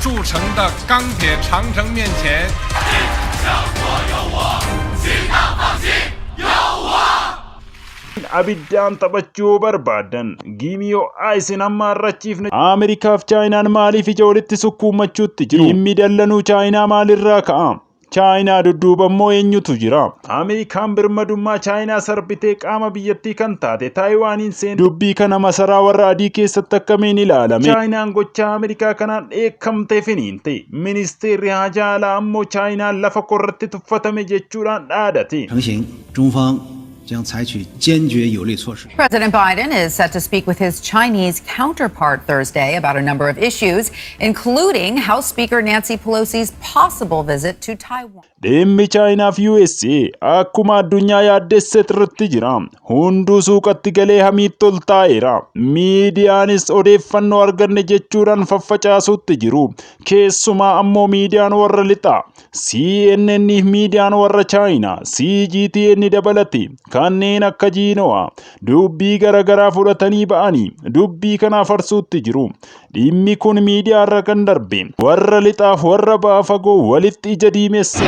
筑成的钢铁长城面前。 Abiddaan taphachuu yoo barbaaddan giimii ho'aa isin hamma harrachiifne. Ameerikaaf Chaayinaan maaliif ija walitti sukkuummachuutti jiru? Dhimmi dallanuu Chaayinaa maalirraa ka'a? Chaayinaa dudduuba immoo eenyutu jira? Ameerikaan birmadummaa Chaayinaa sarbitee qaama biyyattii kan taate Taayiwaaniin seen dubbii kana masaraa warra adii keessatti akkamiin ilaalame? Chaayinaan gochaa Ameerikaa kanaan dheekkamtee finiinte. Ministeerri haajaa alaa ammoo Chaayinaan lafa korratti tuffatame jechuudhaan dhaadate. 成行，中方将采取坚决有力措施。 President Biden is set to speak with his Chinese counterpart Thursday about a number of issues, including House Speaker Nancy Pelosi's possible visit to Taiwan. Dhimmi Chaayinaa fi USA akkuma addunyaa yaaddesse irratti jira. Hunduu suuqatti galee hamiitti ol taa'eera. Miidiyaanis odeeffannoo arganne jechuudhaan faffacaasuutti jiru. Keessumaa ammoo miidiyaan warra lixaa, CNN fi miidiyaan warra Chaayinaa, CGTN dabalate, kanneen akka Jiino'aa dubbii garaagaraa fudhatanii ba'anii dubbii kana farsuutti jiru. Dhimmi kun miidiyaa irra kan darbe warra lixaaf warra ba'a fagoo walitti ija diimesse.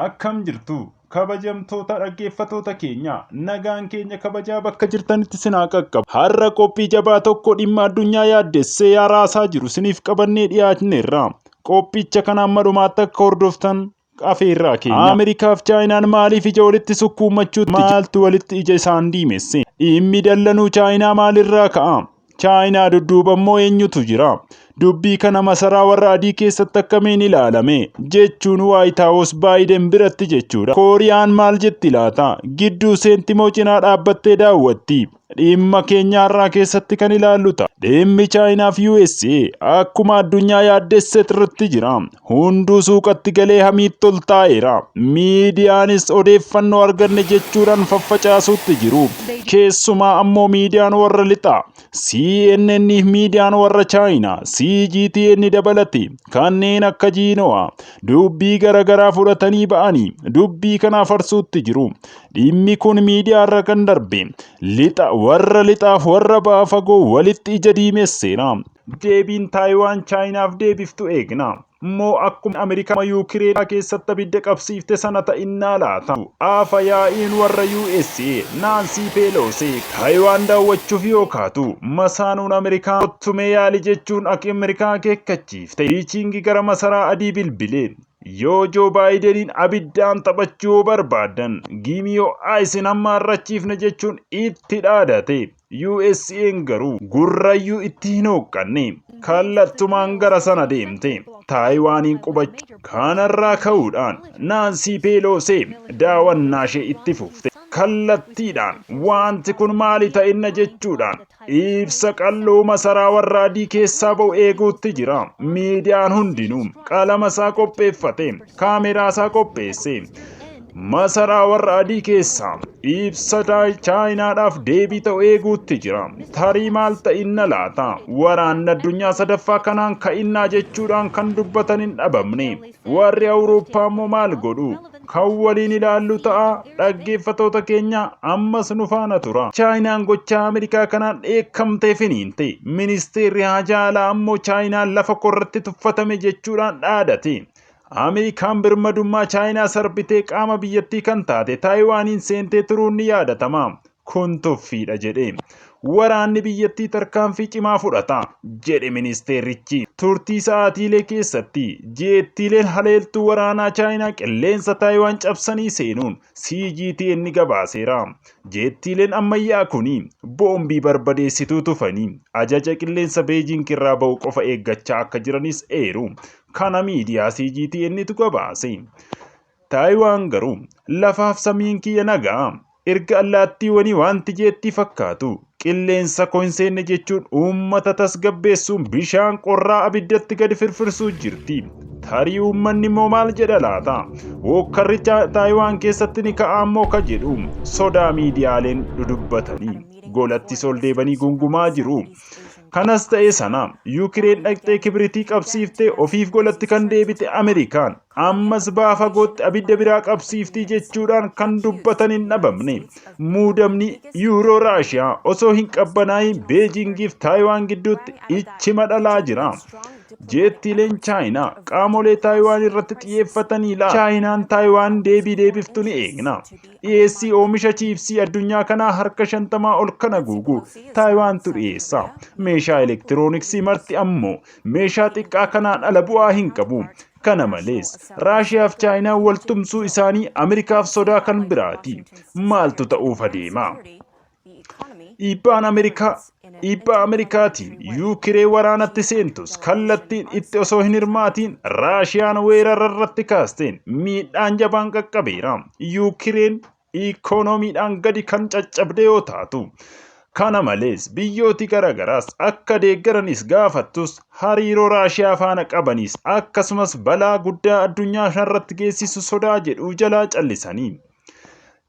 Akkam jirtu, kabajamtoota dhaggeeffatoota keenya? Nagaan keenya kabajaa bakka jirtanitti sinaa qaqqabu. Har'a qophii jabaa tokko dhimma addunyaa yaaddessee yaaraasaa jiru siniif qabannee dhiyaatneerra. Qophicha kana amma dhumaatti akka hordoftan afeerraa keenya. Ameerikaaf Chaayinaan maaliif ija walitti sukkuummachuutti? Maaltu walitti ija isaan diimesse? Dhimmi dallanuu Chaayinaa maalirraa ka'a? Chaayinaa dudduuba immoo eenyutu jira? Dubbii kana masaraa warra adii keessatti akkamiin ilaalame? Jechuun White House Baayiden biratti jechuudha. Kooriyaan maal jetti laata? Gidduu seentimoo cinaa dhaabbattee daawwatti? Dhimma keenya har'aa keessatti kan ilaallu ta'a. Dhimmi Chaayinaa fi USA akkuma addunyaa yaaddesse irratti jira. Hunduu suuqatti galee hamiitti ol taa'eera. Miidiyaanis odeeffannoo arganne jechuudhaan faffacaasuutti jiru. Keessumaa ammoo miidiyaan warra lixaa, CNN fi miidiyaan warra Chaayinaa, CGTN dabalate, kanneen akka Jiino'aa dubbii garaagaraa fudhatanii ba'anii dubbii kana farsuutti jiru. Dhimmi kun miidiyaa irra kan darbe lixa warra lixaaf warra ba'a fagoo walitti ija diimesseera. Deebiin Taayiwaan Chaayinaaf deebiftu eegna. Moo akkuma Ameerikaa Yuukireen keessatti abidda qabsiifte sana ta'innaa laata? Afa yaa'iin warra USA Naansii Peeloosii Taayiwaan daawwachuuf yoo kaatu, masaanuun Ameerikaa "Kottumee yaali" jechuun akka Ameerikaa akeekkachiifte. Biichingi gara masaraa adii bilbilee, "Yoo Joo Baayideniin abiddaan taphachuu yoo barbaaddan giimii ho'aa isin hamma harrachiifne" jechuun itti dhaadate. USA'n garuu gurrayyuu itti hin hooqqanne, kallattumaan gara sana deemte Taayiwaaniin qubachuu. Kanarraa ka'uudhaan Naansii Peeloosee daawwannaa ishee itti fufte. Kallattiidhaan wanti kun maali ta'inna jechuudhaan ibsa qalloo masaraa warra adii keessaa ba'u eeguutti jira. Miidiyaan hundinuu qalama isaa qopheeffate, kaameraa isaa qopheesse. Masaraa warra adii keessaa ibsa Chaayinaadhaaf deebii ta'u eeguutti jira. Tarii maal ta'inna laata? Waraanni addunyaa sadaffaa kanaan ka'innaa jechuudhaan kan dubbatan hin dhabamne. Warri Awurooppaa immoo maal godhu? Kan waliin ilaallu ta'a. Dhaggeeffatoota keenya, ammas nu faana tura. Chaayinaan gochaa Ameerikaa kanaan dheekkamtee finiinte. Ministeerri haajaa alaa ammoo Chaayinaan lafa korratti tuffatame jechuudhaan dhaadate. Ameerikaan birmadummaa Chaayinaa sarbitee qaama biyyattii kan taate Taayiwaaniin seentee turuun ni yaadatama. Kun tuffiidha jedhe. Waraanni biyyattii tarkaanfii cimaa fudhata jedhe ministeerrichi. Turtii sa'aatiilee keessatti jeettiileen haleeltuu waraanaa Chaayinaa qilleensa Taayiwaan cabsanii seenuun CGTN gabaaseera. Jeettiileen ammayyaa kuni boombii barbadeessituu tufanii ajaja qilleensa Beejing irraa ba'u qofa eeggachaa akka jiranis eeru. Kana miidiyaa CGTNtu gabaase. Taayiwaan garuu lafaaf samiin kiyya nagaa, erga allaattiiwwanii wanti jeettii fakkaatu qilleensa koo hin seenne jechuun uummata tasgabbeessuun bishaan qorraa abiddatti gadi firfirsuu jirti. Tarii uummanni immoo maal jedha laata? Wokkarri Taayiwaan keessatti ni ka'a ammoo ka jedhu sodaa miidiyaaleen dudubbatanii golattis ol deebanii gungumaa jiru. Kanas ta'e sana, Yukireen dhaqxee kibritii qabsiiftee ofiif golatti kan deebite Ameerikaan ammas baha fagootti abidda biraa qabsiiftii jechuudhaan kan dubbatan hin dhabamne. Muudamni Yuuroo Raashiyaa osoo hin qabbanaayin Beejingiif Taayiwaan gidduutti ichima dhalaa jira. Jeettiileen Chaayinaa qaamolee Taayiwaan irratti xiyyeeffatanii laata? Chaayinaan Taayiwaan deebii deebiftu ni eegna. Dhiyeessii oomisha chiipsii addunyaa kanaa harka 50 ol kan haguugu Taayiwaantu dhiyeessa. Meeshaa elektirooniksii marti ammoo meeshaa xiqqaa kanaan ala bu'aa hin qabu. Kana malees, Raashiyaaf Chaayinaan wal tumsuu isaanii Ameerikaaf sodaa kan biraati. Maaltu ta'uuf adeema? Dhiibbaan Ameerikaa Dhiibbaa Ameerikaatiin Yuukiree waraanatti seentus kallattiin itti osoo hin hirmaatiin Raashiyaan weerara irratti kaasteen miidhaan jabaan qaqqabeera. Yuukireen ikoonomiidhaan gadi kan caccabde yoo taatu, kana malees biyyooti garaagaraas akka deeggaranis gaafattus hariiroo Raashiyaa faana qabanis akkasumas balaa guddaa addunyaa irratti geessisu sodaa jedhuu jalaa callisanii.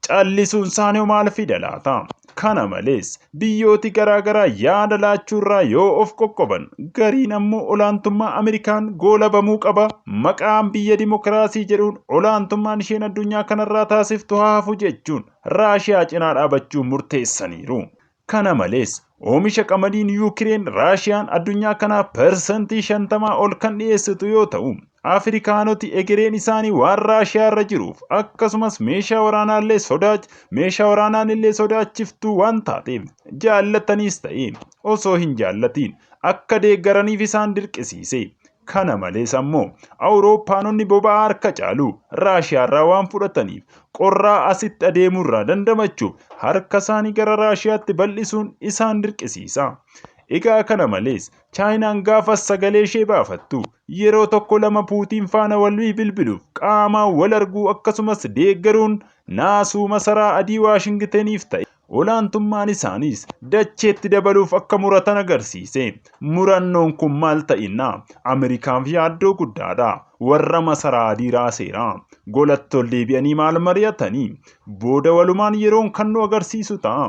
Callisuun isaanii maal fida laata? Kana malees biyyooti garaagaraa yaada laachuurraa yoo of qoqqoban, gariin ammoo olaantummaa Ameerikaan goolabamuu qaba, maqaan biyya dimokiraasii jedhuun olaantummaan isheen addunyaa kanarraa taasiftu haa hafu jechuun Raashiyaa cinaa dhaabachuun murteessaniiru. Kana malees oomisha qamadiin Yuukireen Raashiyaan addunyaa kanaaf 50% ol kan dhiyeessitu yoo ta'u, Afrikaanoti egereen isaanii waan Raashiyaa irra jiruuf akkasumas meeshaa waraanaallee sodaach meeshaa waraanaan illee sodaachiftuu waan taateef jaallataniis ta'e osoo hin jaallatiin akka deeggaraniif isaan dirqisiise. Kana malees ammoo Awurooppaanonni boba'aa harka caalu Raashiyaarraa waan fudhataniif qorraa asitti adeemurraa dandamachuuf harka isaanii gara Raashiyaatti bal'isuun isaan dirqisiisa. Egaa kana malees Chaayinaan gaafas sagalee ishee baafattu yeroo tokko lama Puutiin faana walii bilbiluuf qaamaan wal arguu akkasumas deeggaruun naasuu masaraa adii Waashingiteniif ta'e. Olaantummaan isaaniis dacheetti dabaluuf akka muratan agarsiise. Murannoon kun maal ta'inna? Ameerikaaf yaaddoo guddaadha. Warra masaraa adii raaseera. Golatti ol deebi'anii maal mari'atanii? Booda walumaan yeroon kan nu agarsiisu ta'a.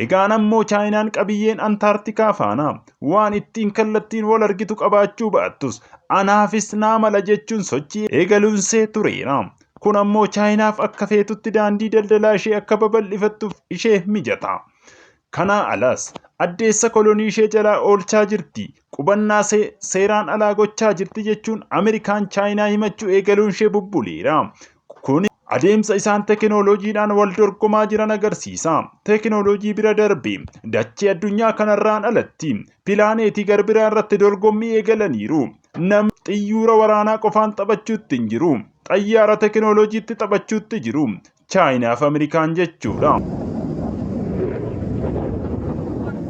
Egaan ammoo Chaayinaan qabiyyeen Antaartikaa faana waan ittiin kallattiin wal argitu qabaachuu baattus anaafis naa mala jechuun sochii eegaluunsee tureera. Kun ammoo Chaayinaaf akka feetutti daandii daldalaa ishee akka babal'ifattuuf ishee mijata. Kanaa alas addeessa kolonii ishee jalaa oolchaa jirti, qubannaa seeraan alaa gochaa jirti jechuun Ameerikaan Chaayinaa himachuu eegaluun ishee bubbuleera. Kun adeemsa isaan teekinooloojiidhaan wal dorgomaa jiran agarsiisa. Teekinooloojii bira darbee dachee addunyaa kanarraan alatti pilaaneetii garbiraa irratti dorgommii eegalaniiru. Namni xiyyuura waraanaa qofaan taphachuutti hin jiru. Xayyaara teekinooloojiitti taphachuutti jiru. Chaayinaa fi Ameerikaan jechuudha.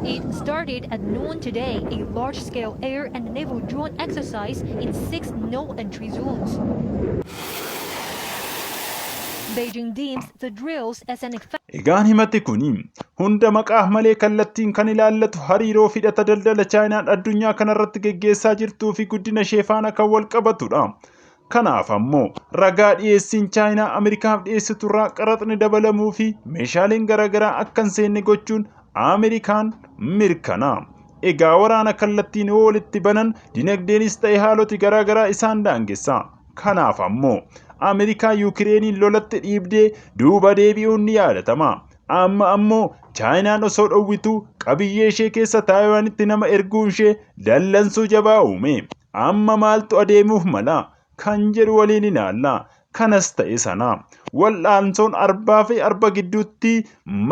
It started at noon today, a large-scale air and naval drone exercise in 6 no-entry zones. Beijing deems the drills as an effective Egaan himati kuni hunda maqaaf malee kallattiin kan ilaallatu hariiroo fidhata daldala Chaayinaan addunyaa kanarratti geggeessaa jirtuu fi guddina ishee faana kan wal qabatudha. Kanaaf ammoo ragaa dhiyeessiin Chaayinaa Ameerikaaf dhiyeessiturraa qaraxni dabalamuu fi meeshaaleen garaagaraa akka hin seenne gochuun Ameerikaan mirkana. Egaa waraana kallattiin yoo walitti banan dinagdeenis ta'e haaloti garaagaraa isaan daangessa. Kanaaf ammoo Ameerikaa Yukireeniin lolatti dhiibdee duuba deebi'uun ni yaadatama. Amma ammoo Chaayinaan osoo dhowwituu qabiyyee ishee keessa Taayiwaanitti nama erguun ishee dallansuu jabaa uume. Amma maaltu adeemuuf mala kan jedhu waliin ilaalla. Kanas ta'e sana wal'aansoon arbaa fi arba gidduutti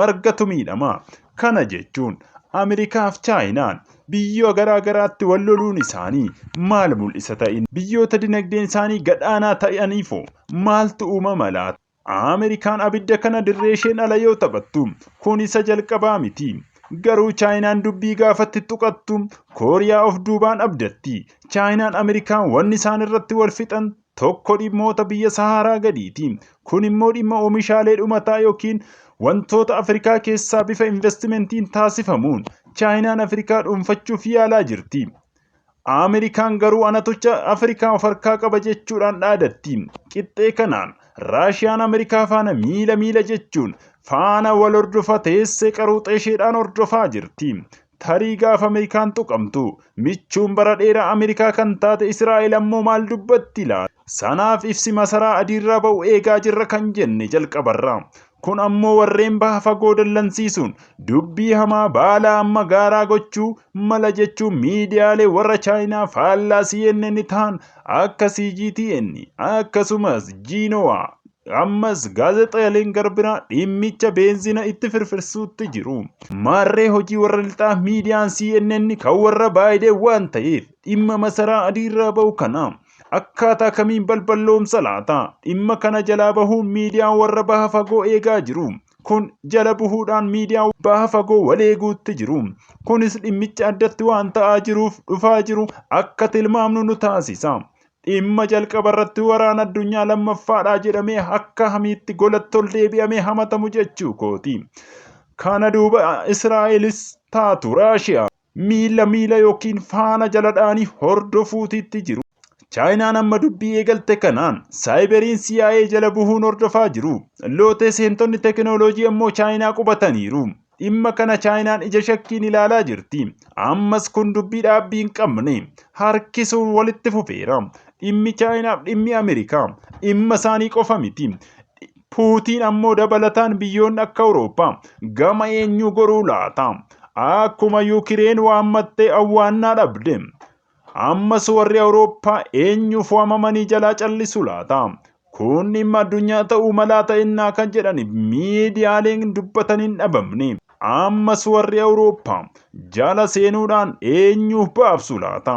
margatu miidhama. Kana jechuun Ameerikaa fi Chaayinaan biyya garaa garaatti wal loluun isaanii maal mul'isa ta'in? Biyyoota dinagdeen isaanii gadhaanaa ta'aniifoo maaltu uumama laata? Ameerikaan abidda kana dirree isheen ala yoo taphattu kun isa jalqabaa miti. Garuu Chaayinaan dubbii gaafatti tuqattu Kooriyaa of duubaan abdatti. Chaayinaan Ameerikaan wanni isaan irratti wal fixan tokko dhimmoota biyya Saharaa gadiiti. Kun immoo dhimma oomishaalee dhumataa yookiin wantoota Afrikaa keessaa bifa investimentiin taasifamuun Chaayinaan Afrikaa dhuunfachuuf yaalaa jirti. Ameerikaan garuu anatucha Afrikaa of harkaa qaba jechuudhaan dhaadatti. Qixxee kanaan Raashiyaan Ameerikaa faana miila miila jechuun faana wal hordofa teessee qaruuxee isheedhaan hordofaa jirti. Tarii gaafa Ameerikaan tuqamtu michuun bara dheeraa Ameerikaa kan taate Israa'el ammoo maal dubbatti laata? Sanaaf ibsi masaraa adiirraa ba'u eegaa jirra kan jenne jalqabarra. Kun ammoo warreen baha fagoo dallansiisuun dubbii hamaa baalaa amma gaaraa gochuu mala jechuun miidiyaalee warra Chaayinaa faallaa CNN ta'an akka CGTN, akkasumas Xinhua, ammas gaazexaaleen garbiraa dhimmicha beenzina itti firfirsuutti jiru. Maarree hojii warra lixaa miidiyaan CNN kan warra Baayiden waan ta'eef dhimma masaraa adiirraa ba'u kana akkaataa kamiin balballoomsa laata? Dhimma kana jalaa bahuun miidiyaan warra baha fagoo eegaa jiru. Kun jala buhuudhaan miidiyaan baha fagoo wal eeguutti jiru. Kunis dhimmicha addatti waan ta'aa jiruuf dhufaa jiru akka tilmaamnu nu taasisa. Dhimma jalqaba irratti waraana addunyaa lammaffaadhaa jedhamee akka hamiitti golatti ol deebi'amee hamatamu jechuu kooti. Kana duuba Israa'elis taatu Raashiyaa miila miila yookiin faana jala dha'anii hordofuutiitti jiru. Chaayinaan amma dubbii eegalte kanaan saayiberiin CIA jala buhuun hordofaa jiru. Lootee seentonni tekinooloojii ammoo Chaayinaa qubataniiru. Dhimma kana Chaayinaan ija shakkiin ilaalaa jirti. Ammas kun dubbii dhaabbii hin qabne harkisuun walitti fufeera. Dhimmi Chaayinaaf dhimmi Ameerikaa dhimma isaanii qofa miti. Puutiin ammoo dabalataan biyyoonni akka Awurooppaa gama eenyuu goruu laata? Akkuma Yuukireen waammattee awwaannaa dhabde. Ammas warri Awurooppaa eenyuuf waamamanii jalaa callisu laata? Kun dhimma addunyaa ta'uu malaa ta'innaa kan jedhan miidiyaaleen dubbatan hin dhabamne. Ammas warri Awurooppaa jala seenuudhaan eenyuuf baabsu laata?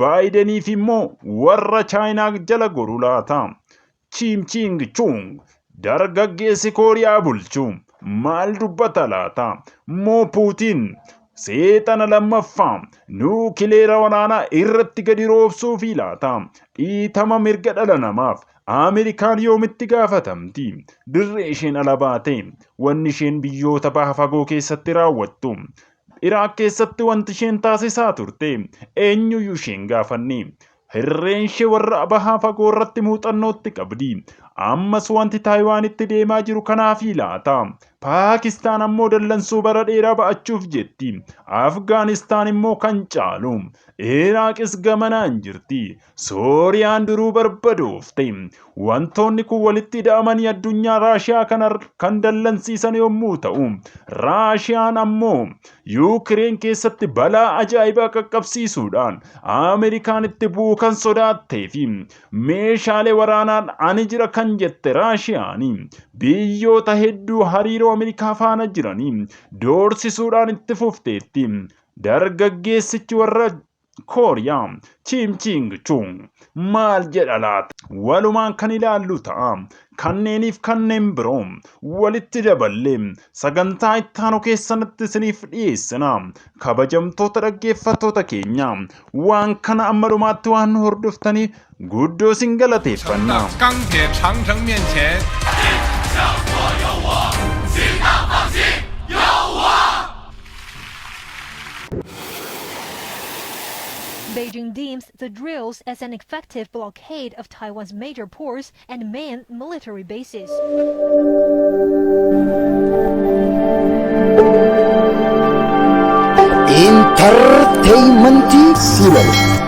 Baayideniif immoo warra Chaayinaa jala goru laata? Chiim Chiing Chung, dargaggeessi Kooriyaa bulchu, maal dubbata laata? Moo Puutiin seexana lammaffaa nuukileera waraanaa irratti gadi roobsuufi laata? Dhiitama mirga dhala namaaf Ameerikaan yoomitti gaafatamti? Dirree isheen ala baate, wanni isheen biyyoota baha fagoo keessatti raawwattu, Iraaq keessatti wanti isheen taasisaa turte eenyuyyuu isheen gaafanne. Hirreen ishee warra bahaa fagoo irratti muuxannootti qabdi. Ammas wanti Taayiwaanitti deemaa jiru kanaafii laata? Paakistaan ammoo dallansuu bara dheeraa ba'achuuf jetti. Afgaanistaan immoo kan caalu. Iraaqis gamanaan jirti. Sooriyaan duruu barbadoofte. Wantoonni kun walitti ida'amanii addunyaa Raashiyaa kana kan dallansiisan yommuu ta'u, Raashiyaan ammoo Yuukireen keessatti balaa ajaa'ibaa qaqqabsiisuudhaan Ameerikaan itti bu'uu kan sodaattee fi meeshaalee waraanaan ani jira kan jette Raashiyaan biyyoota hedduu hariiroo Ameerikaa faana jiranii doorsisuudhaan itti fufteetti. Dargaggeessichi warra Kooriyaa Chiim Chiing Chung maal jedha laata? Walumaan kan ilaallu ta'a. Kanneeniif kanneen biroo walitti daballee sagantaa ittaanu keessanitti isiniif dhiyeessina. Kabajamtoota dhaggeeffattoota keenya, waan kana amma dhumaatti waan nu hordoftaniif guddoo isin galateeffanna. 钢铁长城面前。 Beijing deems the drills as an effective blockade of Taiwan's major ports and main military bases. Entertainment Siilal.